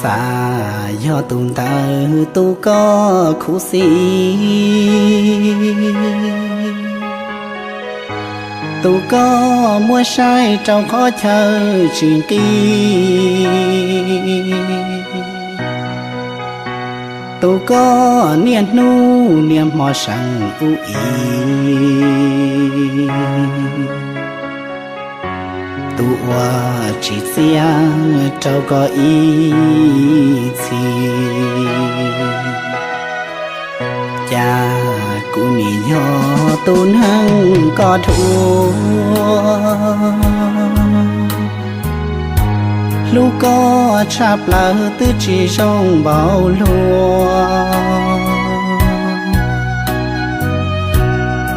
Xav yog tus ntawd tus koj khuv xim, tus koj muab saib rau qhov chaw tsis nqig, tus koj niaj hnub niaj hmo seev ub ib, tus uas tsis txiav rau koj ib txhis. Cas kuv nim yog tus neeg koj dhuav, hlub koj tshaj plaws twb tsis zoo npaum luag.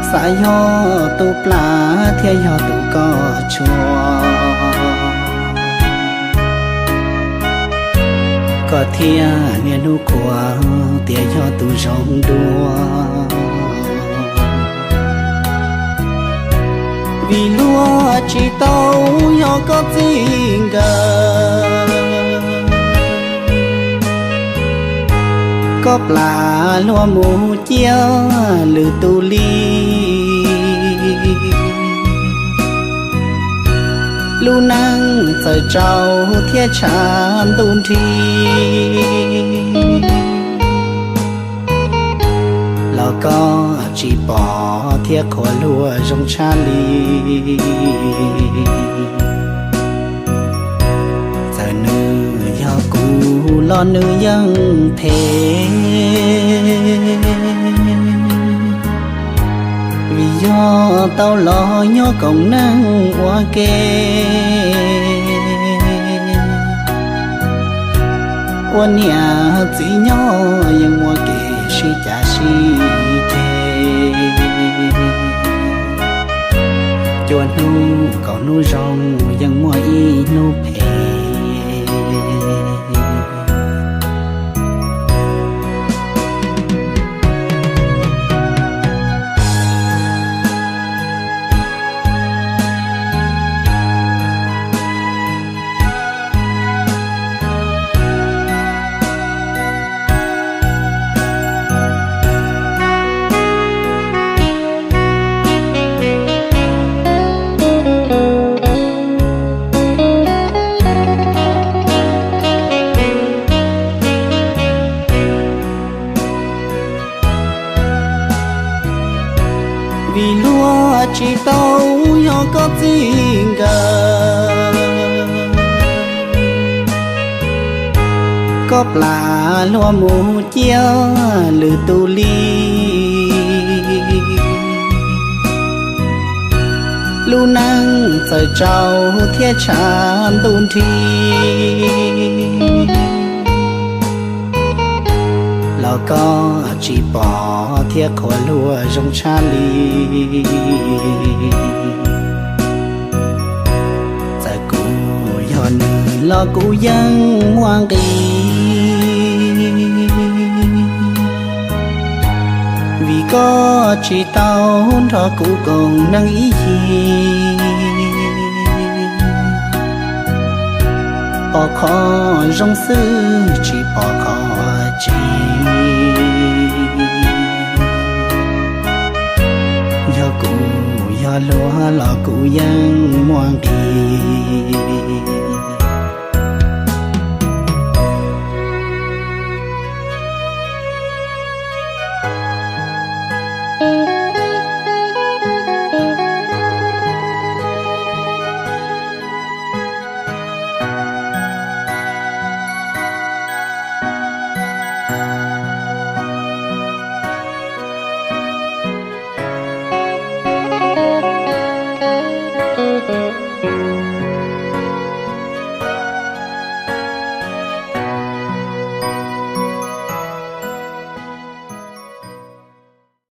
Xav yog tus plam thiab yog tus koj tshua, koj thiaj niaj hnub qhuas tias yog tus zoo dua. Vim luag tsis tau yog koj txij nkawm, koj plam luag mus cia lwm tus li. Lub neej txawm tsaus thiab tshav ntuj nrig, los koj tsis pom thiab qhuas luag zoo tshaj li. Txawm nws yog kuv los nws yeej phem, vim yog tau los nyob koom neej ua ke, ua niam txiv nyob yeej muaj kev sib cav sib ceg. Cua hnub kaum hnub zoo yeej muaj ib hnub phem. Vim luag tsis tau yog koj txij nkawm, koj plam luag mus cia lwm tus li. Lub neej txawm tsaus thiab tshav ntuj nrig, los koj tsis pom thiab qhuas luag zoo tshaj li. Txawm kuv yog nws los kuv yeej muaj nqis, vim koj tsis tau nrog kuv koom neej ib yig. Pom qhov zoo xwb tsis pom qhov tsis, yog kuv yog luag los kuv yeej muaj nqis.